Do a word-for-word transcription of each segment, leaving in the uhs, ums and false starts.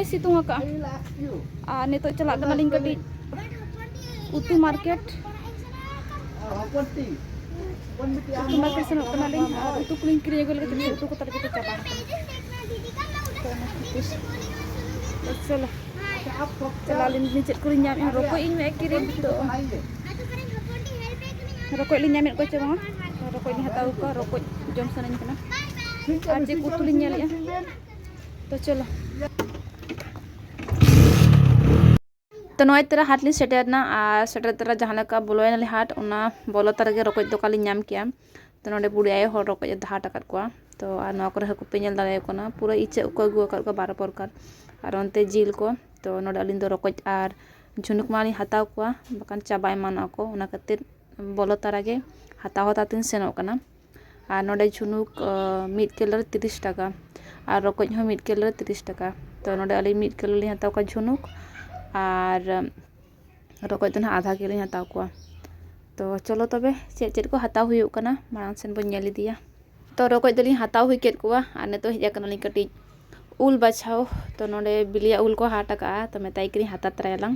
ᱥᱤᱛᱩᱝ ᱟᱠᱟᱫᱼᱟ᱾ ᱟᱨ ᱱᱤᱛᱚᱜ ᱪᱟᱞᱟᱜ ᱠᱟᱱᱟᱞᱤᱧ ᱠᱟᱹᱴᱤᱡ ᱩᱛᱩ ᱢᱟᱨᱠᱮᱴ᱾ ᱩᱛᱩ ᱢᱟᱨᱠᱮᱴ ᱥᱮᱱᱚᱜ ᱠᱟᱱᱟᱞᱤᱧ ᱟᱨ ᱩᱛᱩ ᱠᱚᱞᱤᱧ ᱠᱤᱨᱤᱧ ᱟᱹᱜᱩ ᱞᱟᱹᱜᱤᱫ, ᱩᱛᱩ ᱠᱚ ᱛᱟᱞᱮ ᱡᱚᱛᱚ ᱪᱟᱵᱟ ᱟᱠᱟᱱᱟ᱾ ᱛᱚ ᱚᱱᱟ ᱠᱷᱟᱹᱛᱤᱨ ᱪᱚᱞᱚ, ᱪᱟᱞᱟᱜ ᱟᱹᱞᱤᱧ, ᱪᱮᱫ ᱠᱚᱞᱤᱧ ᱧᱟᱢᱮᱫᱼᱟ, ᱨᱚᱠᱚᱡ ᱤᱧ ᱢᱮᱱᱮᱫ ᱠᱤᱨᱤᱧ ᱫᱚ᱾ ᱨᱚᱠᱚᱡ ᱞᱤᱧ ᱧᱟᱢᱮᱫ ᱠᱚᱣᱟ ᱪᱮ ᱵᱟᱝᱟ? ᱨᱚᱠᱚᱡ ᱞᱤᱧ ᱦᱟᱛᱟᱣ ᱠᱚᱣᱟ, ᱨᱚᱠᱚᱡ ᱡᱚᱢ ᱥᱟᱱᱟᱧ ᱠᱟᱱᱟ᱾ ᱟᱨ ᱪᱮᱫ ᱠᱚ ᱩᱛᱩ ᱞᱤᱧ ᱧᱮᱞᱮᱫᱼᱟ᱾ ᱛᱚ ᱪᱚᱞᱚ, ᱛᱚ ᱱᱚᱜᱼᱚᱭ ᱛᱚᱨᱟ ᱦᱟᱴ ᱞᱤᱧ ᱥᱮᱴᱮᱨ ᱮᱱᱟ᱾ ᱟᱨ ᱥᱮᱴᱮᱨ ᱛᱚᱨᱟ ᱡᱟᱦᱟᱸ ᱞᱮᱠᱟ ᱵᱚᱞᱚᱭᱮᱱᱟᱞᱮ ᱦᱟᱴ, ᱚᱱᱟ ᱵᱚᱞᱚ ᱛᱚᱨᱟ ᱜᱮ ᱨᱚᱠᱚᱡ ᱫᱚᱠᱟᱱ ᱞᱤᱧ ᱧᱟᱢ ᱠᱮᱜᱼᱟ᱾ ᱛᱚ ᱱᱚᱰᱮ ᱵᱩᱰᱷᱤ ᱟᱭᱳ ᱦᱚᱲ ᱨᱚᱠᱚᱡ ᱮ ᱦᱟᱴ ᱟᱠᱟᱫ ᱠᱚᱣᱟ᱾ ᱛᱚ ᱟᱨ ᱱᱚᱣᱟ ᱠᱚᱨᱮ ᱦᱟᱹᱠᱩ ᱯᱮ ᱧᱮᱞ ᱫᱟᱲᱮᱭᱟᱠᱚ ᱠᱟᱱᱟ, ᱯᱩᱨᱟᱹ ᱤᱪᱟᱹᱜ ᱠᱚ ᱟᱹᱜᱩ ᱟᱠᱟᱫ ᱠᱚᱣᱟ ᱵᱟᱨᱚ ᱯᱨᱚᱠᱟᱨ᱾ ᱟᱨ ᱚᱱᱛᱮ ᱡᱤᱞ ᱠᱚ᱾ ᱛᱚ ᱱᱚᱰᱮ ᱟᱹᱞᱤᱧ ᱫᱚ ᱨᱚᱠᱚᱡ ᱟᱨ ᱡᱷᱩᱱᱩᱠ ᱢᱟᱞᱤᱧ ᱦᱟᱛᱟᱣ ᱠᱚᱣᱟ, ᱵᱟᱠᱷᱟᱱ ᱪᱟᱵᱟ ᱮᱢᱟᱱᱚᱜᱼᱟ ᱠᱚ, ᱚᱱᱟ ᱠᱷᱟᱹᱛᱤᱨ ᱵᱚᱞᱚ ᱛᱟᱨᱟ ᱜᱮ ᱦᱟᱛᱟᱣ ᱦᱟᱛᱟᱣ ᱛᱤᱧ ᱥᱮᱱᱚᱜ ᱠᱟᱱᱟ᱾ ᱟᱨ ᱱᱚᱰᱮ ᱡᱷᱩᱱᱩᱠ, ᱟᱸ, ᱢᱤᱫ ᱠᱤᱞᱳ ᱨᱮ ᱛᱤᱨᱤᱥ ᱴᱟᱠᱟ, ᱟᱨ ᱨᱚᱠᱚᱡ ᱦᱚᱸ ᱢᱤᱫ ᱠᱤᱞᱳ ᱨᱮ ᱛᱤᱨᱤᱥ ᱴᱟᱠᱟ᱾ ᱛᱚ ᱱᱚᱰᱮ ᱟᱹᱞᱤᱧ ᱢᱤᱫ ᱠᱤᱞᱳ ᱞᱤᱧ ᱦᱟᱛᱟᱣ ᱠᱚᱣᱟ ᱡᱷᱩᱱᱩᱠ, ᱟᱨ ᱨᱚᱠᱚᱡ ᱫᱚ ᱱᱟᱦᱟᱜ ᱟᱫᱷᱟ ᱠᱤᱞᱳᱧ ᱦᱟᱛᱟᱣ ᱠᱚᱣᱟ᱾ ᱛᱚ ᱪᱚᱞᱚ ᱛᱚᱵᱮ, ᱪᱮᱫ ᱪᱮᱫ ᱠᱚ ᱦᱟᱛᱟᱣ ᱦᱩᱭᱩᱜ ᱠᱟᱱᱟ, ᱢᱟᱲᱟᱝ ᱥᱮᱱ ᱵᱚᱱ ᱧᱮᱞ ᱤᱫᱤᱭᱟ᱾ ᱛᱚ ᱨᱚᱠᱚᱡ ᱫᱚᱞᱤᱧ ᱦᱟᱛᱟᱣ ᱦᱩᱭ ᱠᱮᱫ ᱠᱚᱣᱟ, ᱟᱨ ᱱᱤᱛᱚᱜ ᱦᱮᱡ ᱟᱠᱟᱱᱟᱞᱤᱧ ᱠᱟᱹᱴᱤᱡ ᱩᱞ ᱵᱟᱪᱷᱟᱣ᱾ ᱛᱚ ᱱᱚᱰᱮ ᱵᱤᱞᱤᱭᱟᱜ ᱩᱞ ᱠᱚ ᱦᱟᱴ ᱟᱠᱟᱜᱼᱟ, ᱛᱚ ᱢᱮᱛᱟᱭ ᱠᱟᱹᱱᱟᱹᱧ ᱦᱟᱛᱟᱣ ᱛᱚᱨᱟᱭᱟᱞᱟᱝ᱾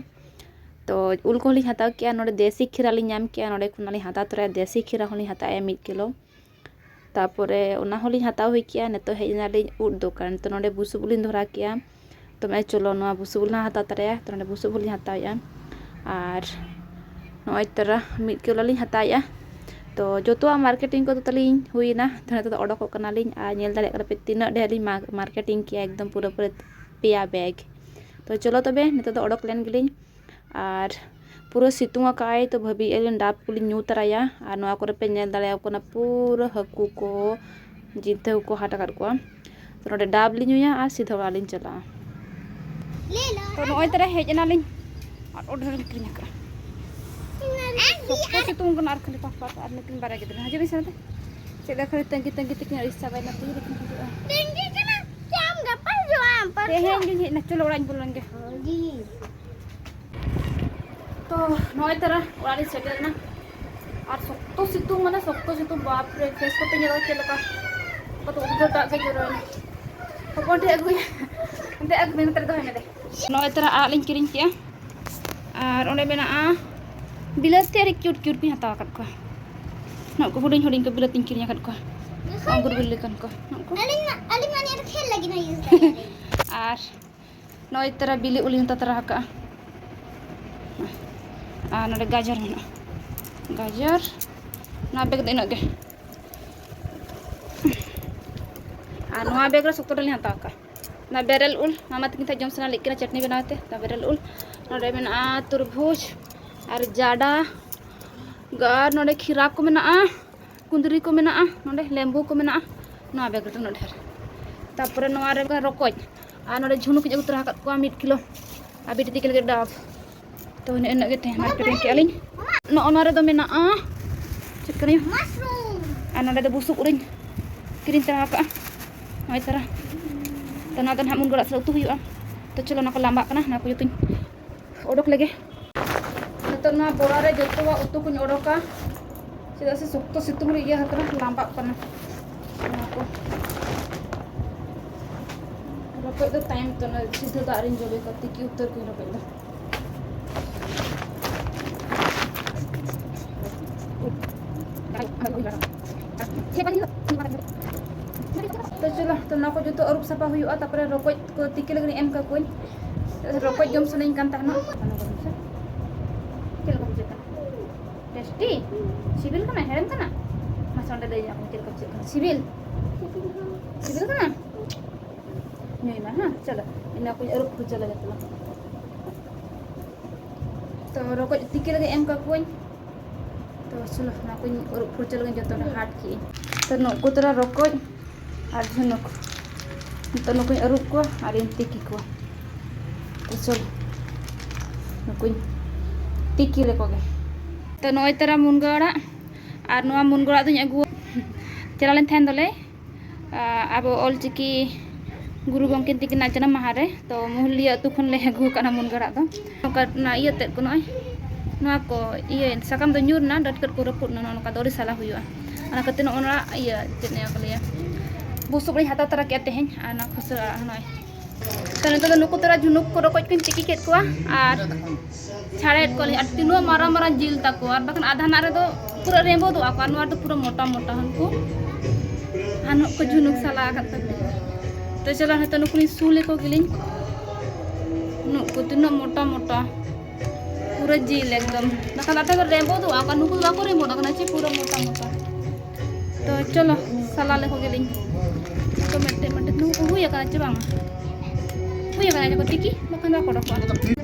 ᱛᱚ ᱩᱞ ᱠᱚᱦᱚᱸ ᱞᱤᱧ ᱦᱟᱛᱟᱣ ᱠᱮᱜᱼᱟ, ᱱᱚᱰᱮ ᱫᱮᱥᱤ ᱠᱷᱤᱨᱟ ᱞᱤᱧ ᱧᱟᱢ ᱠᱮᱜᱼᱟ, ᱱᱚᱰᱮ ᱠᱷᱚᱱᱟᱜ ᱞᱤᱧ ᱦᱟᱛᱟᱣ ᱛᱚᱨᱟᱭᱟ, ᱫᱮᱥᱤ ᱠᱷᱤᱨᱟ ᱦᱚᱸᱞᱤᱧ ᱦᱟᱛᱟᱣᱮᱜᱼᱟ ᱢᱤᱫ ᱠᱤᱞᱳ᱾ ᱛᱟᱯᱚᱨᱮ ᱚᱱᱟ ᱦᱚᱸᱞᱤᱧ ᱦᱟᱛᱟᱣ ᱦᱩᱭ ᱠᱮᱜᱼᱟ᱾ ᱱᱤᱛᱚᱜ ᱦᱮᱡ ᱮᱱᱟᱞᱤᱧ ᱩᱫ ᱫᱚᱠᱟᱱ, ᱛᱚ ᱱᱚᱰᱮ ᱵᱩᱥᱩᱵ ᱩᱫ ᱞᱤᱧ ᱫᱷᱚᱨᱟᱣ ᱠᱮᱜᱼᱟ᱾ ᱛᱚ ᱢᱮ ᱪᱚᱞᱚ, ᱱᱚᱣᱟ ᱵᱩᱥᱩᱵ ᱩᱞ ᱦᱚᱸ ᱦᱟᱛᱟᱣ ᱛᱚᱨᱟᱭᱟ᱾ ᱛᱚ ᱱᱚᱰᱮ ᱵᱩᱥᱩᱵ ᱩᱞ ᱞᱤᱧ ᱦᱟᱛᱟᱣᱮᱜᱼᱟ, ᱟᱨ ᱱᱚᱜᱼᱚᱭ ᱛᱚᱨᱟ ᱢᱤᱫ ᱠᱤᱞᱳ ᱞᱤᱧ ᱦᱟᱛᱟᱣᱮᱜᱼᱟ᱾ ᱛᱚ ᱡᱚᱛᱚᱣᱟᱜ ᱢᱟᱨᱠᱮᱴᱤᱝ ᱠᱚᱫᱚ ᱛᱟᱹᱞᱤᱧ ᱦᱩᱭᱮᱱᱟ᱾ ᱛᱚ ᱱᱤᱛᱚᱜ ᱫᱚ ᱚᱰᱚᱠᱚᱜ ᱠᱟᱱᱟᱞᱤᱧ, ᱟᱨ ᱧᱮᱞ ᱫᱟᱲᱮᱭᱟᱜ ᱠᱟᱱᱟ ᱯᱮ ᱛᱤᱱᱟᱹᱜ ᱰᱷᱮᱨ ᱞᱤᱧ ᱢᱟᱨ-, ᱢᱟᱨᱠᱮᱴᱤᱝ ᱠᱮᱜᱼᱟ, ᱮᱠᱫᱚᱢ ᱯᱩᱨᱟᱹ ᱯᱩᱨᱟᱹ ᱯᱮᱭᱟ ᱵᱮᱜᱽ᱾ ᱛᱚ ᱪᱚᱞᱚ ᱛᱚᱵᱮ, ᱱᱤᱛᱚᱜ ᱫᱚ ᱚᱰᱚᱠ ᱞᱮᱱ ᱜᱮᱞᱤᱧ᱾ ᱟᱨ ᱯᱩᱨᱟᱹ ᱥᱤᱛᱩᱝ ᱟᱠᱟᱫ ᱟᱭ, ᱛᱚ ᱵᱷᱟᱹᱵᱤᱭᱮᱫᱼᱟ ᱞᱤᱧ ᱰᱟᱵ ᱠᱚᱞᱤᱧ ᱧᱩ ᱛᱟᱨᱟᱭᱟ᱾ ᱟᱨ ᱱᱚᱣᱟ ᱠᱚᱨᱮ ᱯᱮ ᱧᱮᱞ ᱫᱟᱲᱮᱭᱟᱠᱚ ᱠᱟᱱᱟ, ᱯᱩᱨᱟᱹ ᱦᱟᱹᱠᱩ ᱠᱚ, ᱡᱤᱛᱟᱹ ᱠᱚᱠᱚ ᱦᱟᱴ ᱟᱠᱟᱫ ᱠᱚᱣᱟ᱾ ᱛᱚ ᱱᱚᱰᱮ ᱰᱟᱵ ᱞᱤᱧ ᱧᱩᱭᱟ ᱟᱨ ᱥᱤᱫᱷᱟᱹ ᱚᱲᱟᱜ ᱞᱤᱧ ᱪᱟᱞᱟᱜᱼᱟ᱾ ᱛᱚ ᱱᱚᱜᱼᱚᱭ ᱛᱟᱨᱟ ᱦᱮᱡ ᱮᱱᱟᱞᱤᱧ ᱟᱨ order ᱞᱤᱧ ᱠᱤᱨᱤᱧ ᱟᱠᱟᱫᱼᱟ᱾ ᱥᱚᱠᱛᱚ ᱥᱤᱛᱩᱝ ᱠᱟᱱᱟ ᱟᱨ ᱠᱷᱟᱹᱞᱤ ᱯᱟᱠ ᱯᱟᱠ ᱟᱨ ᱱᱩᱠᱤᱱ ᱵᱟᱨᱭᱟ ᱜᱤᱫᱽᱨᱟᱹ᱾ ᱦᱤᱡᱩᱜ ᱵᱤᱱ ᱥᱮ ᱱᱚᱛᱮ᱾ ᱪᱮᱫ ᱞᱮᱠᱟ ᱠᱷᱟᱹᱞᱤ ᱛᱟᱺᱜᱤ ᱛᱟᱺᱜᱤ ᱛᱮᱠᱤᱱ ᱟᱹᱲᱤᱥ ᱪᱟᱵᱟᱭᱮᱱᱟ, ᱛᱤᱨᱮ ᱠᱤᱱ ᱦᱤᱡᱩᱜᱼᱟ᱾ ᱛᱤᱸᱜᱤ ᱠᱟᱱᱟ᱾ ᱪᱮᱫ ᱟᱢ ᱜᱟᱯᱟ ᱦᱤᱡᱩᱜ ᱟᱢ? ᱯᱟᱨᱥᱚᱱ? ᱛᱮᱦᱮᱧ ᱜᱤᱧ ᱦᱮᱡ ᱮᱱᱟ, ᱪᱚᱞᱚ ᱚᱲᱟᱜ ᱤᱧ ᱵᱚᱞᱚ ᱞᱮᱱ ᱜᱮ᱾ ᱦᱳᱭ᱾ ᱛᱚ ᱱᱚᱜᱼᱚᱭ ᱛᱟᱨᱟ ᱚᱲᱟᱜ ᱨᱤᱧ ᱥᱮᱴᱮᱨ ᱮᱱᱟ᱾ ᱟᱨ ᱥᱚᱠᱛᱚ ᱥᱤᱛᱩᱝ, ᱢᱟᱱᱮ ᱥᱚᱠᱛᱚ ᱥᱤᱛᱩᱝ, ᱵᱟᱯ ᱨᱮ, face ᱠᱚᱯᱮ ᱧᱮᱞᱟ ᱪᱮᱫ ᱞᱮᱠᱟ? ᱚᱱᱠᱟ ᱫᱚ ᱩᱫᱽᱜᱟᱹᱨ ᱫᱟᱜ ᱜᱮ ᱡᱚᱨᱚᱭᱮᱱᱟ᱾ ᱦᱚᱯᱚᱱ ᱴᱷᱮᱱ ᱟᱹᱜᱩᱭᱟ᱾ ᱮᱱᱛᱮ ᱱᱚᱜᱼᱚᱭ ᱛᱟᱨᱟ ᱟᱲᱟᱜ ᱞᱤᱧ ᱠᱤᱨᱤᱧ ᱠᱮᱜᱼᱟ᱾ ᱟᱨ ᱚᱸᱰᱮ ᱢᱮᱱᱟᱜᱼᱟ ᱵᱤᱞᱟᱹᱛᱤ, ᱟᱹᱰᱤ ᱠᱤᱭᱩᱴ ᱠᱤᱭᱩᱴ ᱠᱚᱧ ᱦᱟᱛᱟᱣ ᱟᱠᱟᱫ ᱠᱚᱣᱟ᱾ ᱱᱚᱜᱼᱚ ᱠᱚ ᱦᱩᱰᱤᱧ ᱦᱩᱰᱤᱧ ᱠᱚ ᱵᱤᱞᱟᱹᱛᱤᱧ ᱠᱤᱨᱤᱧ ᱟᱠᱟᱫ ᱠᱚᱣᱟ᱾ ᱟᱝᱜᱩᱨ ᱵᱤᱞᱤ ᱞᱮᱠᱟᱱ ᱠᱚ᱾ ᱱᱚᱜᱼᱚ ᱠᱚ᱾ ᱟᱹᱞᱤᱧ ᱢᱟ, ᱟᱹᱞᱤᱧ ᱢᱟ ᱱᱤᱭᱟᱹ ᱫᱚ ᱠᱷᱮᱞ ᱞᱟᱹᱜᱤᱫ ᱦᱚᱸ use ᱫᱟᱲᱮᱭᱟᱜᱼᱟ᱾ ᱟᱨ ᱱᱚᱜᱼᱚᱭ ᱛᱟᱨᱟ ᱵᱤᱞᱤ ᱩᱞ ᱤᱧ ᱦᱟᱛᱟᱣ ᱛᱟᱨᱟ ᱟᱠᱟᱫᱼᱟ᱾ ᱟᱨ ᱱᱚᱰᱮ ᱜᱟᱡᱚᱨ ᱢᱮᱱᱟᱜᱼᱟ, ᱜᱟᱡᱚᱨ᱾ ᱱᱚᱣᱟ ᱵᱮᱜᱽ ᱫᱚ ᱤᱱᱟᱹᱜ ᱜᱮ᱾ ᱟᱨ ᱱᱚᱣᱟ ᱵᱮᱜᱽ ᱨᱮ ᱥᱚᱠᱛᱚ ᱰᱷᱮᱨ ᱞᱤᱧ ᱦᱟᱛᱟᱣ ᱟᱠᱟᱫᱼᱟ᱾ ᱱᱚᱣᱟ ᱵᱮᱨᱮᱞ ᱩᱞ, ᱢᱟᱢᱟ ᱛᱟᱹᱠᱤᱱ ᱴᱷᱮᱱ ᱡᱚᱢ ᱥᱟᱱᱟ ᱞᱮᱫ ᱠᱤᱱᱟ ᱪᱟᱴᱱᱤ ᱵᱮᱱᱟᱣ ᱛᱮ, ᱱᱚᱣᱟ ᱵᱮᱨᱮᱞ ᱩᱞ᱾ ᱱᱚᱰᱮ ᱢᱮᱱᱟᱜᱼᱟ ᱛᱩᱨᱵᱷᱩᱡᱽ ᱟᱨ ᱡᱟᱰᱟ, ᱟᱨ ᱱᱚᱰᱮ ᱠᱷᱤᱨᱟ ᱠᱚ ᱢᱮᱱᱟᱜᱼᱟ, ᱠᱩᱸᱫᱽᱨᱤ ᱠᱚ ᱢᱮᱱᱟᱜᱼᱟ, ᱱᱚᱰᱮ ᱞᱮᱵᱩ ᱠᱚ ᱢᱮᱱᱟᱜᱼᱟ᱾ ᱱᱚᱣᱟ ᱵᱮᱜᱽ ᱨᱮᱫᱚ ᱩᱱᱟᱹᱜ ᱰᱷᱮᱨ᱾ ᱛᱟᱨᱯᱚᱨᱮ ᱱᱚᱣᱟ ᱨᱮ ᱨᱚᱠᱚᱡ, ᱟᱨ ᱱᱚᱰᱮ ᱡᱷᱩᱱᱩᱠ ᱤᱧ ᱟᱹᱜᱩ ᱛᱚᱨᱟ ᱟᱠᱟᱫ ᱠᱚᱣᱟ ᱢᱤᱫ ᱠᱤᱞᱳ, ᱟᱨ ᱵᱤᱴᱤ ᱛᱤᱠᱤᱱ ᱞᱟᱹᱜᱤᱫ ᱰᱟᱵ᱾ ᱛᱚ ᱤᱱᱟᱹ ᱤᱱᱟᱹᱜ ᱜᱮ ᱛᱮᱦᱮᱧ ᱢᱟᱨᱠᱮᱴ ᱤᱧ ᱠᱮᱜᱼᱟ ᱞᱤᱧ᱾ ᱱᱚᱜᱼᱚ ᱱᱚᱣᱟ ᱨᱮᱫᱚ ᱢᱮᱱᱟᱜᱼᱟ ᱪᱮᱫ ᱠᱟᱱᱟ? Mushroom᱾ ᱟᱨ ᱱᱚᱰᱮ ᱫᱚ ᱵᱩᱥᱩᱵ ᱩᱨᱤᱧ ᱠᱤᱨᱤᱧ ᱛᱟᱨᱟ ᱟᱠᱟᱫᱼᱟ᱾ ᱱᱚᱜᱼᱚᱭ ᱛᱟᱨᱟ᱾ ᱛᱚ ᱱᱚᱣᱟ ᱫᱚ ᱱᱟᱦᱟᱜ ᱢᱩᱱᱜᱟᱹ ᱟᱲᱟᱜ ᱥᱟᱞᱟᱜ ᱩᱛᱩ ᱦᱩᱭᱩᱜᱼᱟ᱾ ᱛᱚ ᱪᱚᱞᱚ, ᱚᱱᱟ ᱠᱚ ᱞᱟᱢᱵᱟᱜ ᱠᱟᱱᱟ, ᱚᱱᱟ ᱠᱚ ᱡᱚᱛᱚᱧ ᱚᱰᱚᱠ ᱞᱮᱜᱮ᱾ ᱱᱤᱛᱚᱜ ᱱᱚᱣᱟ ᱵᱚᱨᱟ ᱨᱮ ᱡᱚᱛᱚᱣᱟᱜ ᱩᱛᱩ ᱠᱚᱧ ᱚᱰᱚᱠᱟ, ᱪᱮᱫᱟᱜ ᱥᱮ ᱥᱚᱠᱛᱚ ᱥᱤᱛᱩᱝ ᱨᱮ ᱤᱭᱟᱹ ᱟᱠᱟᱱᱟ, ᱞᱟᱢᱵᱟᱜ ᱠᱟᱱᱟ ᱚᱱᱟ ᱠᱚ᱾ ᱨᱚᱠᱚᱡ ᱫᱚ ᱛᱟᱭᱚᱢ ᱛᱮ, ᱚᱱᱟ ᱥᱤᱫᱷᱟᱹ ᱫᱟᱜ ᱨᱤᱧ ᱡᱚᱵᱮ ᱠᱚᱣᱟ, ᱛᱤᱠᱤ ᱩᱛᱟᱹᱨ ᱠᱚᱧ ᱨᱚᱠᱚᱡ ᱫᱚ᱾ ᱛᱚ ᱪᱚᱞᱚ, ᱛᱚ ᱱᱚᱣᱟ ᱠᱚ ᱡᱚᱛᱚ ᱟᱹᱨᱩᱵ ᱥᱟᱯᱷᱟ ᱦᱩᱭᱩᱜᱼᱟ, ᱛᱟᱨᱯᱚᱨᱮ ᱨᱚᱠᱚᱡ ᱠᱚ ᱛᱤᱠᱤ ᱞᱟᱹᱜᱤᱫ ᱤᱧ ᱮᱢ ᱠᱟᱠᱚᱣᱟᱹᱧ᱾ ᱨᱚᱠᱚᱡ ᱡᱚᱢ ᱥᱟᱱᱟᱧ ᱠᱟᱱ ᱛᱟᱦᱮᱱᱟ᱾ ᱪᱮᱫ ᱞᱮᱠᱟ ᱵᱩᱡᱷᱟᱹᱜ ᱠᱟᱱᱟ? ᱴᱮᱥᱴᱤ? ᱥᱤᱵᱤᱞ ᱠᱟᱱᱟ? ᱦᱮᱲᱮᱢ ᱠᱟᱱᱟ? ᱢᱟᱥᱮ ᱚᱸᱰᱮ ᱞᱟᱹᱭ ᱧᱚᱜ ᱢᱮ ᱪᱮᱫ ᱞᱮᱠᱟ ᱵᱩᱡᱷᱟᱹᱜ ᱠᱟᱱᱟ᱾ ᱥᱤᱵᱤᱞ? ᱥᱤᱵᱤᱞ ᱠᱟᱱᱟ? ᱧᱩᱭ ᱢᱮ, ᱦᱮᱸ, ᱪᱚᱞᱚ, ᱤᱱᱟᱹ ᱠᱚᱧ ᱟᱹᱨᱩᱵ ᱯᱷᱩᱨᱪᱟᱹ ᱞᱮᱜᱮ ᱛᱚᱵᱮ᱾ ᱛᱚ ᱨᱚᱠᱚᱡ ᱛᱤᱠᱤ ᱞᱟᱹᱜᱤᱫ ᱮᱢ ᱠᱟᱠᱚᱣᱟᱹᱧ᱾ ᱛᱚ ᱪᱚᱞᱚ, ᱚᱱᱟ ᱠᱚᱧ ᱟᱹᱨᱩᱵ ᱯᱷᱩᱨᱪᱟᱹ ᱞᱮᱜᱮ, ᱡᱚᱛᱚ ᱦᱟᱴ ᱠᱮᱜᱼᱟᱹᱧ᱾ ᱛᱚ ᱱᱩᱠᱩ ᱛᱚᱨᱟ ᱨᱚᱠᱚᱡ ᱟᱨ ᱡᱷᱤᱱᱩᱠ, ᱱᱤᱛᱚᱜ ᱱᱩᱠᱩᱧ ᱟᱹᱨᱩᱵ ᱠᱚᱣᱟ ᱟᱨᱤᱧ ᱛᱤᱠᱤ ᱠᱚᱣᱟ᱾ ᱛᱚ ᱪᱚᱞᱚ, ᱱᱩᱠᱩᱧ ᱛᱤᱠᱤ ᱞᱮᱠᱚ ᱜᱮ᱾ ᱛᱚ ᱱᱚᱜᱼᱚᱭ ᱛᱟᱨᱟ ᱢᱩᱱᱜᱟᱹ ᱟᱲᱟᱜ, ᱟᱨ ᱱᱚᱣᱟ ᱢᱩᱱᱜᱟᱹ ᱟᱲᱟᱜ ᱫᱚᱧ ᱟᱹᱜᱩ, ᱪᱟᱞᱟᱣ ᱞᱮᱱ ᱛᱟᱦᱮᱱ ᱫᱚᱞᱮ, ᱟ, ᱟᱵᱚ ᱚᱞ ᱪᱤᱠᱤ ᱜᱩᱨᱩ ᱜᱚᱢᱠᱮ ᱛᱤᱠᱤᱱᱟᱜ ᱡᱟᱱᱟᱢ ᱢᱟᱦᱟ ᱨᱮ᱾ ᱛᱚ ᱢᱩᱦᱞᱤᱭᱟᱹ ᱟᱹᱛᱩ ᱠᱷᱚᱱ ᱞᱮ ᱟᱹᱜᱩ ᱟᱠᱟᱫᱼᱟ ᱢᱩᱱᱜᱟᱹ ᱟᱲᱟᱜ ᱫᱚ᱾ ᱱᱚᱝᱠᱟ ᱚᱱᱟ ᱤᱭᱟᱹ ᱛᱮᱫ ᱠᱚ, ᱱᱚᱜᱼᱚᱭ ᱱᱚᱣᱟ ᱠᱚ ᱤᱭᱟᱹ ᱥᱟᱠᱟᱢ ᱫᱚ ᱧᱩᱨ ᱮᱱᱟ, ᱰᱟᱹᱴᱠᱟᱹᱴ ᱠᱚ ᱨᱟᱹᱯᱩᱫ ᱮᱱᱟ, ᱱᱚᱜᱼᱚ ᱱᱚᱝᱠᱟ ᱫᱚ ᱟᱹᱰᱤ ᱥᱟᱞᱟ ᱦᱩᱭᱩᱜᱼᱟ᱾ ᱚᱱᱟ ᱠᱷᱟᱹᱛᱤᱨ ᱱᱚᱜᱼᱚ ᱱᱚᱣᱟ ᱤᱭᱟᱹ ᱪᱮᱫ ᱱᱤᱭᱟᱹ ᱠᱚ ᱞᱟᱹᱭᱟ, ᱵᱩᱥᱩᱵ ᱨᱤᱧ ᱦᱟᱛᱟᱣ ᱛᱚᱨᱟ ᱠᱮᱫᱼᱟ ᱛᱮᱦᱮᱧ, ᱟᱨ ᱱᱚᱣᱟ ᱠᱷᱩᱥᱟᱹ ᱟᱲᱟᱜ ᱦᱚᱸ ᱱᱚᱜᱼᱚᱭ ᱛᱚ ᱱᱤᱛᱚᱜ ᱫᱚ ᱱᱩᱠᱩ ᱛᱚᱨᱟ ᱡᱷᱩᱱᱩᱠ ᱠᱚ ᱨᱚᱠᱚᱡ ᱠᱚᱧ ᱛᱤᱠᱤ ᱠᱮᱫ ᱠᱚᱣᱟ ᱟᱨ ᱪᱷᱟᱲᱟᱭᱮᱫ ᱠᱚᱣᱟᱞᱤᱧ᱾ ᱟᱨ ᱛᱤᱱᱟᱹᱜ ᱢᱟᱨᱟᱝ ᱢᱟᱨᱟᱝ ᱡᱤᱞ ᱛᱟᱠᱚ, ᱟᱨ ᱵᱟᱠᱷᱟᱱ ᱟᱫᱷᱟᱱᱟᱜ ᱨᱮᱫᱚ ᱯᱩᱨᱟᱹ ᱨᱮᱸᱵᱚᱫᱚᱜᱼᱟ ᱠᱚ, ᱟᱨ ᱱᱚᱣᱟ ᱫᱚ ᱯᱩᱨᱟᱹ ᱢᱚᱴᱟ ᱢᱚᱴᱟ ᱦᱟᱱᱠᱩ ᱦᱟᱱᱚᱜ ᱠᱚ ᱡᱷᱩᱱᱩᱠ ᱥᱟᱞᱟ ᱟᱠᱟᱫ ᱛᱟᱠᱚ᱾ ᱛᱚ ᱪᱚᱞᱚ ᱱᱤᱛᱚᱜ ᱱᱩᱠᱩ ᱞᱤᱧ ᱥᱩ ᱞᱮᱠᱚ ᱜᱮᱞᱤᱧ᱾ ᱱᱩᱠᱩ ᱛᱤᱱᱟᱹᱜ ᱢᱚᱴᱟ ᱢᱚᱴᱟ, ᱯᱩᱨᱟᱹ ᱡᱤᱞ ᱮᱠᱫᱚᱢ᱾ ᱵᱟᱠᱷᱟᱱ ᱟᱫᱷᱟ ᱫᱚ ᱨᱮᱸᱵᱚᱫᱚᱜᱼᱟ ᱠᱚ, ᱱᱩᱠᱩ ᱫᱚ ᱵᱟᱠᱚ ᱨᱮᱸᱵᱚᱫ ᱟᱠᱟᱱᱟ ᱪᱮ, ᱯᱩᱨᱟᱹ ᱢᱚᱴᱟ ᱢᱚᱴᱟ᱾ ᱛᱚ ᱪᱚᱞᱚ ᱥᱟᱞᱟ ᱞᱮᱠᱚ ᱜᱮᱞᱤᱧ᱾ ᱱᱩᱠᱩ ᱢᱤᱫᱴᱮᱡ ᱢᱤᱫᱴᱮᱡ ᱱᱩᱠᱩ ᱦᱩᱭ ᱟᱠᱟᱱᱟ ᱪᱮ ᱵᱟᱝᱟ? ᱦᱩᱭ ᱟᱠᱟᱱᱟ ᱡᱚᱠᱷᱚᱱ ᱛᱤᱠᱤ, ᱵᱟᱠᱷᱟᱱ ᱫᱚ ᱵᱟᱠᱚ ᱚᱰᱚᱠᱚᱜᱼᱟ᱾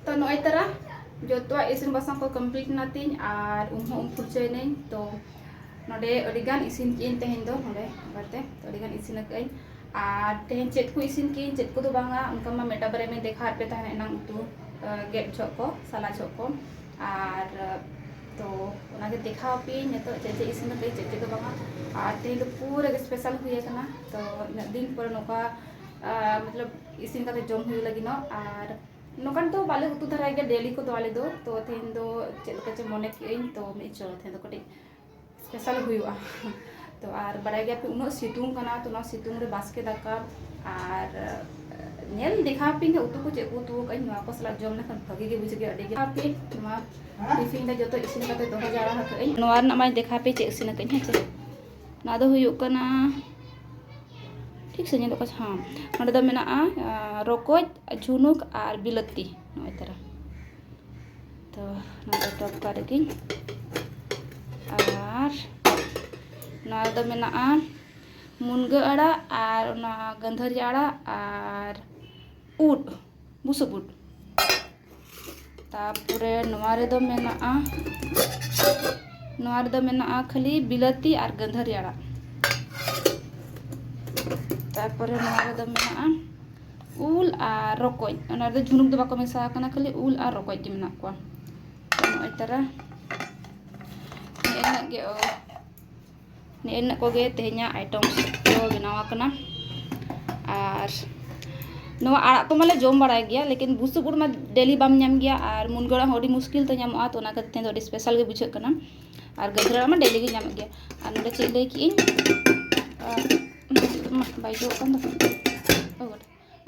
ᱛᱚ ᱱᱚᱜᱼᱚᱭ ᱛᱟᱨᱟ ᱡᱚᱛᱚᱣᱟᱜ ᱤᱥᱤᱱ ᱵᱟᱥᱟᱝ ᱠᱚ complete ᱮᱱᱟ ᱛᱤᱧ ᱟᱨ ᱩᱢ ᱦᱚᱸ ᱩᱢ ᱯᱷᱩᱨᱪᱟᱹᱭᱮᱱᱟᱹᱧ᱾ ᱛᱚ ᱱᱚᱰᱮ ᱟᱹᱰᱤᱜᱟᱱ ᱤᱥᱤᱱ ᱠᱮᱜᱼᱟᱹᱧ ᱛᱮᱦᱮᱧ ᱫᱚ, ᱱᱚᱰᱮ ᱚᱱᱠᱟᱛᱮ ᱛᱚ ᱟᱹᱰᱤᱜᱟᱱ ᱤᱥᱤᱱ ᱟᱠᱟᱫᱟᱹᱧ᱾ ᱟᱨ ᱛᱮᱦᱮᱧ ᱪᱮᱫ ᱠᱚ ᱤᱥᱤᱱ ᱠᱮᱜᱼᱟᱹᱧ, ᱪᱮᱫ ᱠᱚᱫᱚ ᱵᱟᱝᱟ, ᱚᱱᱠᱟ ᱢᱟ ᱢᱤᱫᱴᱟᱝ ᱵᱟᱨᱭᱟ ᱢᱟᱧ ᱫᱮᱠᱷᱟᱣᱟᱫ ᱯᱮ ᱛᱟᱦᱮᱱᱟ ᱮᱱᱟᱝ ᱩᱛᱩ, ᱟᱸ, ᱜᱮᱫ ᱡᱚᱦᱚᱜ ᱠᱚ, ᱥᱟᱞᱟ ᱡᱚᱦᱚᱜ ᱠᱚ᱾ ᱟᱨ, ᱟᱸ, ᱛᱚ ᱚᱱᱟᱜᱮ ᱫᱮᱠᱷᱟᱣ ᱟᱯᱮᱭᱟᱹᱧ ᱱᱤᱛᱚᱜ ᱪᱮᱫ ᱪᱮᱫ ᱤᱥᱤᱱ ᱟᱠᱟᱫᱟᱹᱧ, ᱪᱮᱫ ᱪᱮᱫ ᱫᱚ ᱵᱟᱝᱟ᱾ ᱟᱨ ᱛᱮᱦᱮᱧ ᱫᱚ ᱯᱩᱨᱟᱹ ᱜᱮ special ᱦᱩᱭ ᱟᱠᱟᱱᱟ᱾ ᱛᱚ ᱩᱱᱟᱹᱜ ᱫᱤᱱ ᱯᱚᱨᱮ ᱱᱚᱝᱠᱟ, ᱟᱸ, ᱢᱚᱛᱞᱚᱵ ᱤᱥᱤᱱ ᱠᱟᱛᱮ ᱡᱚᱢ ᱦᱩᱭᱩᱜ ᱞᱟᱹᱜᱤᱫ ᱱᱚᱜ᱾ ᱟᱨ ᱱᱚᱝᱠᱟᱱ ᱫᱚ ᱵᱟᱞᱮ ᱩᱛᱩ ᱫᱷᱟᱨᱟᱭ ᱜᱮᱭᱟ daily ᱠᱚᱫᱚ ᱟᱞᱮ ᱫᱚ᱾ ᱛᱚ ᱛᱮᱦᱮᱧ ᱫᱚ ᱪᱮᱫ ᱞᱮᱠᱟ ᱪᱚ ᱢᱚᱱᱮ ᱠᱮᱜᱼᱟᱹᱧ, ᱛᱚ ᱢᱤᱫ ᱪᱚ ᱛᱮᱦᱮᱧ ᱫᱚ ᱠᱟᱹᱴᱤᱡ special ᱦᱩᱭᱩᱜᱼᱟ᱾ ᱛᱚ ᱟᱨ ᱵᱟᱲᱟᱭ ᱜᱮᱭᱟ ᱯᱮ ᱩᱱᱟᱹᱜ ᱥᱤᱛᱩᱝ ᱠᱟᱱᱟ, ᱛᱚ ᱱᱚᱣᱟ ᱥᱤᱛᱩᱝ ᱨᱮ ᱵᱟᱥᱠᱮ ᱫᱟᱠᱟ ᱟᱨ, ᱟᱨ ᱧᱮᱞ ᱫᱮᱠᱷᱟᱣ ᱟᱯᱮ ᱦᱟᱸᱜ ᱩᱛᱩ ᱠᱚ ᱪᱮᱫ ᱠᱚ ᱩᱛᱩ ᱟᱠᱟᱫᱟᱹᱧ, ᱱᱚᱣᱟ ᱠᱚ ᱥᱟᱞᱟᱜ ᱡᱚᱢ ᱞᱮᱠᱷᱟᱱ ᱵᱷᱟᱜᱤ ᱜᱮ ᱵᱩᱡᱷᱟᱹᱜ ᱜᱮᱭᱟ ᱟᱹᱰᱤ ᱜᱮ᱾ ᱟᱯᱮ ᱱᱚᱣᱟ ᱴᱤᱯᱷᱤᱱ ᱨᱮ ᱡᱚᱛᱚ ᱤᱥᱤᱱ ᱠᱟᱛᱮ ᱫᱚᱦᱚ ᱡᱟᱣᱨᱟ ᱟᱠᱟᱫᱟᱹᱧ᱾ ᱱᱚᱣᱟ ᱨᱮᱱᱟᱜ ᱢᱟᱧ ᱫᱮᱠᱷᱟᱣ ᱟᱯᱮ ᱪᱮᱫ ᱤᱥᱤᱱ ᱟᱠᱟᱫᱟᱹᱧ ᱦᱮᱸ ᱪᱮ᱾ ᱱᱚᱣᱟ ᱫᱚ ᱦᱩᱭᱩᱜ ᱠᱟᱱᱟ, ᱴᱷᱤᱠ ᱥᱮ ᱧᱮᱞᱚᱜ ᱠᱟᱱᱟ? ᱦᱮᱸ, ᱱᱚᱸᱰᱮ ᱫᱚ ᱢᱮᱱᱟᱜᱼᱟ ᱟᱸ, ᱨᱚᱠᱚᱡ, ᱡᱷᱩᱱᱩᱠ ᱟᱨ ᱵᱤᱞᱟᱹᱛᱤ, ᱱᱚᱜᱼᱚᱭ ᱛᱟᱨᱟ᱾ ᱛᱚ ᱱᱚᱣᱟ ᱫᱚ ᱴᱚᱯᱠᱟ ᱨᱮᱜᱮᱧ᱾ ᱟᱨ ᱱᱚᱣᱟ ᱨᱮᱫᱚ ᱢᱮᱱᱟᱜᱼᱟ ᱢᱩᱱᱜᱟᱹ ᱟᱲᱟᱜ ᱟᱨ ᱚᱱᱟ ᱜᱟᱹᱱᱫᱷᱟᱹᱨᱤ ᱟᱲᱟᱜ ᱟᱨ ᱩᱫ, ᱵᱩᱥᱩᱵ ᱩᱫ᱾ ᱛᱟᱨᱯᱚᱨᱮ ᱱᱚᱣᱟ ᱨᱮᱫᱚ ᱢᱮᱱᱟᱜᱼᱟ, ᱱᱚᱣᱟ ᱨᱮᱫᱚ ᱢᱮᱱᱟᱜᱼᱟ ᱠᱷᱟᱹᱞᱤ ᱵᱤᱞᱟᱹᱛᱤ ᱟᱨ ᱜᱟᱹᱱᱫᱷᱟᱹᱨᱤ ᱟᱲᱟᱜ᱾ ᱛᱟᱨᱯᱚᱨᱮ ᱱᱚᱣᱟ ᱨᱮᱫᱚ ᱢᱮᱱᱟᱜᱼᱟ ᱩᱞ ᱟᱨ ᱨᱚᱠᱚᱡ᱾ ᱚᱱᱟ ᱨᱮᱫᱚ ᱡᱷᱩᱱᱩᱠ ᱫᱚ ᱵᱟᱠᱚ ᱢᱮᱥᱟ ᱟᱠᱟᱱᱟ, ᱠᱷᱟᱹᱞᱤ ᱩᱞ ᱟᱨ ᱨᱚᱠᱚᱡ ᱜᱮ ᱢᱮᱱᱟᱜ ᱠᱚᱣᱟ᱾ ᱛᱚ ᱱᱚᱜᱼᱚᱭ ᱛᱟᱨᱟ ᱱᱮᱜᱼᱮ ᱱᱤᱱᱟᱹᱜ ᱜᱮ, ᱚ, ᱱᱮᱜᱼᱮ ᱱᱤᱱᱟᱹᱜ ᱠᱚᱜᱮ ᱛᱮᱦᱮᱧᱟᱜ ᱟᱭᱴᱮᱢ ᱫᱚ ᱵᱮᱱᱟᱣ ᱟᱠᱟᱱᱟ᱾ ᱟᱨ ᱱᱚᱣᱟ ᱟᱲᱟᱜ ᱠᱚ ᱢᱟᱞᱮ ᱡᱚᱢ ᱵᱟᱲᱟᱭ ᱜᱮᱭᱟ, ᱞᱮᱠᱤᱱ ᱵᱩᱥᱩᱵ ᱩᱫ ᱢᱟ ᱰᱮᱞᱤ ᱵᱟᱢ ᱧᱟᱢ ᱜᱮᱭᱟ, ᱟᱨ ᱢᱩᱱᱜᱟᱹ ᱟᱲᱟᱜ ᱦᱚᱸ ᱟᱹᱰᱤ ᱢᱩᱥᱠᱤᱞ ᱛᱮ ᱧᱟᱢᱚᱜᱼᱟ, ᱛᱚ ᱚᱱᱟ ᱠᱷᱟᱹᱛᱤᱨ ᱛᱮᱦᱮᱧ ᱫᱚ ᱟᱹᱰᱤ ᱥᱯᱮᱥᱟᱞ ᱜᱮ ᱵᱩᱡᱷᱟᱹᱜ ᱠᱟᱱᱟ᱾ ᱟᱨ ᱜᱟᱹᱫᱷᱟᱹᱨᱤ ᱟᱲᱟᱜ ᱢᱟ ᱰᱮᱞᱤ ᱜᱮ ᱧᱟᱢᱚᱜ ᱜᱮᱭᱟ᱾ ᱟᱨ ᱱᱚᱰᱮ ᱪᱮᱫ ᱞᱟᱹᱭ ᱠᱮᱜᱼᱟᱹᱧ? ᱟᱨ ᱢᱟ ᱵᱟᱭ ᱡᱚᱜ ᱠᱟᱱ ᱫᱚ᱾ ᱳ God᱾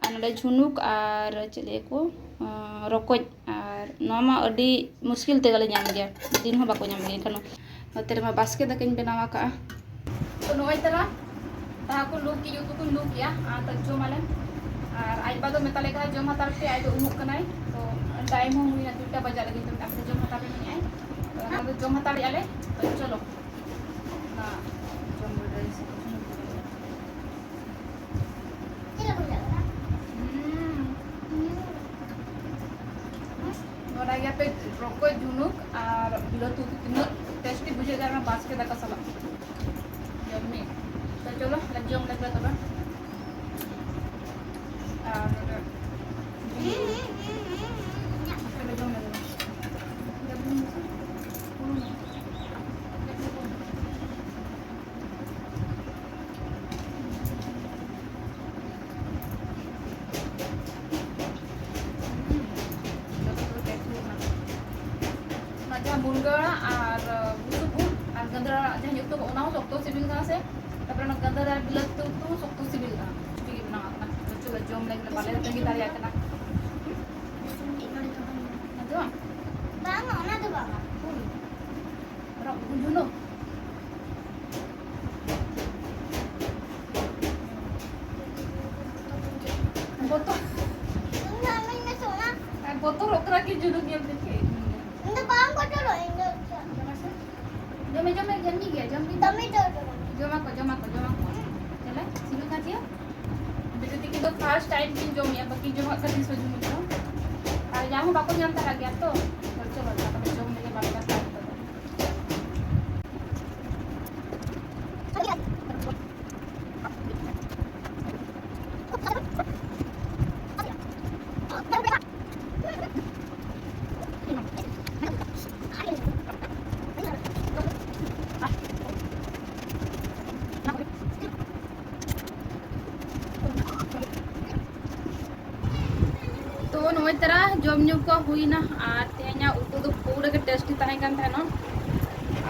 ᱟᱨ ᱱᱚᱰᱮ ᱡᱷᱩᱱᱩᱠ ᱟᱨ ᱪᱮᱫ ᱞᱟᱹᱭ ᱠᱚ, ᱟᱸ, ᱨᱚᱠᱚᱡ᱾ ᱟᱨ ᱱᱚᱣᱟ ᱢᱟ ᱟᱹᱰᱤ ᱢᱩᱥᱠᱤᱞ ᱛᱮᱜᱮ ᱞᱮ ᱧᱟᱢ ᱜᱮᱭᱟ, ᱫᱤᱱ ᱦᱚᱸ ᱵᱟᱠᱚ ᱧᱟᱢ ᱜᱮᱭᱟ᱾ ᱮᱱᱠᱷᱟᱱ ᱱᱚᱛᱮ ᱨᱮᱢᱟ ᱵᱟᱥᱠᱮ ᱫᱟᱠᱟᱧ ᱵᱮᱱᱟᱣ ᱟᱠᱟᱜᱼᱟ᱾ ᱛᱚ ᱱᱚᱜᱼᱚᱭ ᱛᱟᱨᱟ ᱫᱟᱠᱟ ᱠᱚ ᱞᱩ ᱠᱮᱜᱼᱟ, ᱩᱛᱩ ᱠᱚᱧ ᱞᱩ ᱠᱮᱜᱼᱟ, ᱟᱨ ᱛᱚ ᱡᱚᱢᱟᱞᱮ᱾ ᱟᱨ ᱟᱡ ᱵᱟ ᱫᱚ ᱢᱮᱛᱟ ᱞᱮ ᱠᱟᱱᱟ ᱡᱚᱢ ᱦᱟᱛᱟᱲ ᱯᱮ, ᱟᱡ ᱫᱚ ᱩᱢᱩᱜ ᱠᱟᱱᱟᱭ᱾ ᱛᱚ ᱴᱟᱭᱤᱢ ᱦᱚᱸ ᱦᱩᱭᱱᱟ, ᱫᱩᱭᱴᱟ ᱵᱟᱡᱟᱜ ᱞᱟᱹᱜᱤᱫ, ᱛᱚ ᱟᱯᱮ ᱡᱚᱢ ᱦᱟᱛᱟᱲ ᱯᱮ ᱢᱮᱱᱮᱜᱼᱟᱭ᱾ ᱛᱚ ᱚᱱᱟ ᱫᱚ ᱡᱚᱢ ᱦᱟᱛᱟᱲᱮᱜᱼᱟ ᱞᱮ᱾ ᱛᱚ ᱪᱚᱞᱚ᱾ ᱚᱱᱟ ᱡᱚᱢ ᱵᱟᱲᱟᱭ ᱥᱮ᱾ ᱦᱩᱸ᱾ ᱵᱟᱰᱟᱭ ᱜᱮᱭᱟᱯᱮ ᱨᱚᱠᱚᱡ ᱡᱷᱩᱱᱩᱠ ᱟᱨ ᱵᱤᱞᱟᱹᱛᱤ ᱩᱛᱩ ᱛᱤᱱᱟᱹᱜ ᱴᱮᱥᱴᱤ ᱵᱩᱡᱷᱟᱹᱜ ᱠᱟᱱᱟ ᱵᱟᱥᱠᱮ ᱫᱟᱠᱟ ᱥᱟᱞᱟᱜ᱾ ᱡᱚᱢ ᱢᱮ᱾ ᱛᱚ ᱪᱚᱞᱚ, ᱡᱚᱢ ᱞᱮᱜᱮ ᱛᱚᱵᱮ᱾ ᱟᱨ ᱱᱚᱰᱮ ᱡᱚᱢ ᱞᱮᱜᱮ᱾ ᱚᱱᱟ ᱡᱟᱦᱟᱸ ᱢᱩᱱᱜᱟᱹ ᱟᱲᱟᱜ ᱟᱨ ᱵᱩᱥᱩᱵ ᱩᱫ ᱟᱨ ᱜᱟᱹᱫᱷᱟᱹᱨᱤ ᱟᱲᱟᱜ ᱡᱟᱦᱟᱸᱧ ᱩᱛᱩ ᱠᱟᱜ, ᱚᱱᱟ ᱦᱚᱸ ᱥᱚᱠᱛᱚ ᱥᱤᱵᱤᱞ ᱠᱟᱱᱟ ᱥᱮ᱾ ᱛᱟᱨᱯᱚᱨᱮ ᱚᱱᱟ ᱜᱟᱹᱫᱷᱟᱹᱨᱤ ᱟᱨ ᱵᱤᱞᱟᱹᱛᱤ ᱩᱛᱩ ᱦᱚᱸ ᱥᱚᱠᱛᱚ ᱥᱤᱵᱤᱞ ᱠᱟᱱᱟ, ᱴᱷᱤᱠ ᱜᱮ ᱵᱮᱱᱟᱣ ᱠᱟᱱᱟ᱾ ᱡᱚᱢ ᱞᱟᱹᱜᱤᱫ ᱵᱟᱞᱮ ᱛᱟᱺᱜᱤ ᱫᱟᱲᱮᱭᱟᱜ ᱠᱟᱱᱟ᱾ ᱟᱫᱚ ᱵᱟᱝ, ᱚᱱᱟ ᱫᱚ ᱵᱟᱝᱟ᱾ ᱨᱚ-, ᱡᱷᱩᱱᱩ᱾ ᱵᱚᱛᱚᱨ᱾ ᱤᱧ ᱫᱚ ᱟᱢᱤᱧ ᱢᱮᱥᱮ ᱚᱱᱟ᱾ ᱟᱨ ᱵᱚᱛᱚᱨᱚᱜ ᱠᱟᱱᱟ ᱠᱤ ᱡᱷᱩᱱᱩ ᱧᱮᱞ ᱛᱮ ᱪᱮᱫ? ᱤᱧ ᱫᱚ ᱵᱟᱝ ᱵᱚᱛᱚᱨᱚᱜ, ᱤᱧ ᱫᱚ ᱡᱚᱢᱮ, ᱡᱚᱢᱮ, ᱡᱚᱢᱮ, ᱡᱚᱢ ᱜᱮᱭᱟ, ᱡᱚᱢ ᱜᱮᱭᱟ᱾ ᱫᱚᱢᱮ ᱡᱳᱨ ᱡᱚᱢᱟ᱾ ᱡᱚᱢᱟ ᱠᱚ, ᱡᱚᱢᱟ ᱠᱚ, ᱡᱚᱢᱟ ᱠᱚ᱾ ᱪᱟᱞᱟᱜ, ᱥᱤᱞᱩ ᱠᱟᱪᱤᱭᱟ᱾ ᱵᱤᱴᱤ ᱛᱤᱠᱤᱱ ᱫᱚ first time ᱠᱤᱱ ᱡᱚᱢᱮᱜᱼᱟ, ᱵᱟᱹᱠᱤᱱ ᱡᱚᱢ ᱟᱠᱟᱫ ᱛᱤᱥ ᱦᱚᱸ ᱡᱚᱢ ᱫᱚ᱾ ᱟᱨ ᱧᱟᱢ ᱦᱚᱸ ᱵᱟᱠᱚ ᱧᱟᱢ ᱛᱟᱨᱟ ᱜᱮᱭᱟ ᱛᱚ᱾ ᱵᱚᱞᱪᱚ ᱵᱟᱞᱟ ᱛᱟᱦᱞᱮ ᱡᱚᱢ ᱞᱮᱜᱮ ᱵᱟᱞᱮ ᱵᱟᱥᱟ ᱱᱤᱛᱚᱜ ᱫᱚ᱾ ᱛᱚ ᱱᱚᱜᱼᱚᱭ ᱛᱟᱨᱟ ᱡᱚᱢ ᱧᱩ ᱠᱚ ᱦᱩᱭᱱᱟ, ᱟᱨ ᱛᱮᱦᱮᱧᱟᱜ ᱩᱛᱩ ᱫᱚ ᱯᱩᱨᱟᱹ ᱜᱮ tasty ᱛᱟᱦᱮᱸ ᱠᱟᱱ ᱛᱟᱦᱮᱱᱟ᱾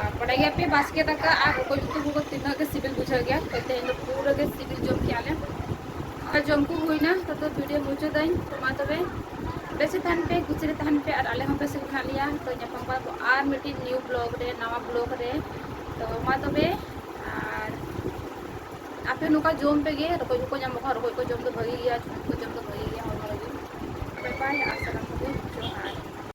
ᱟᱨ ᱵᱟᱰᱟᱭ ᱜᱮᱭᱟᱯᱮ, ᱵᱟᱥᱠᱮ ᱫᱟᱠᱟ ᱟᱨ ᱨᱚᱠᱚᱡ ᱩᱛᱩ ᱠᱚ ᱛᱤᱱᱟᱹᱜ ᱜᱮ ᱥᱤᱵᱤᱞ ᱵᱩᱡᱷᱟᱹᱜ ᱜᱮᱭᱟ, ᱛᱚ ᱛᱮᱦᱮᱧ ᱫᱚ ᱯᱩᱨᱟᱹ ᱜᱮ ᱥᱤᱵᱤᱞ ᱡᱚᱢ ᱠᱮᱜᱼᱟ ᱞᱮ᱾ ᱟᱨ ᱡᱚᱢ ᱠᱚ ᱦᱩᱭᱱᱟ, ᱛᱚ, ᱛᱚ video ᱢᱩᱪᱟᱹᱫᱟᱹᱧ᱾ ᱛᱚ ᱢᱟ ᱛᱚᱵᱮ, ᱵᱮᱥ ᱨᱮ ᱛᱟᱦᱮᱱ ᱯᱮ, ᱠᱩᱥᱤ ᱨᱮ ᱛᱟᱦᱮᱱ ᱯᱮ, ᱟᱨ ᱟᱞᱮ ᱦᱚᱸ ᱵᱮᱥ ᱨᱮ ᱢᱮᱱᱟᱜ ᱞᱮᱭᱟ᱾ ᱛᱚ ᱧᱟᱯᱟᱢ ᱠᱚᱣᱟ ᱵᱚ ᱟᱨ ᱢᱤᱫᱴᱤᱡ new vlog ᱨᱮ, ᱱᱟᱣᱟ vlog ᱨᱮ᱾ ᱛᱚ ᱢᱟ ᱛᱚᱵᱮ, ᱟᱨ ᱟᱯᱮ ᱱᱚᱝᱠᱟ ᱡᱚᱢ ᱯᱮᱜᱮ, ᱨᱚᱠᱚᱡ ᱠᱚᱠᱚ ᱧᱟᱢᱚᱜ ᱠᱷᱟᱱ ᱨᱚᱠᱚᱡ ᱠᱚ ᱡᱚᱢ ᱫᱚ ᱵᱷᱟᱹᱜᱤ ᱜᱮᱭᱟ, ᱪᱷᱩᱴᱠᱤ ᱠᱚ ᱡᱚᱢ ᱫᱚ ᱵᱷᱟᱹᱜᱤ ᱜᱮᱭᱟ ᱦᱚᱲᱢᱚ ᱞᱟᱹᱜᱤᱫ᱾ Bye bye, ᱟᱨ ᱥᱟᱱᱟᱢ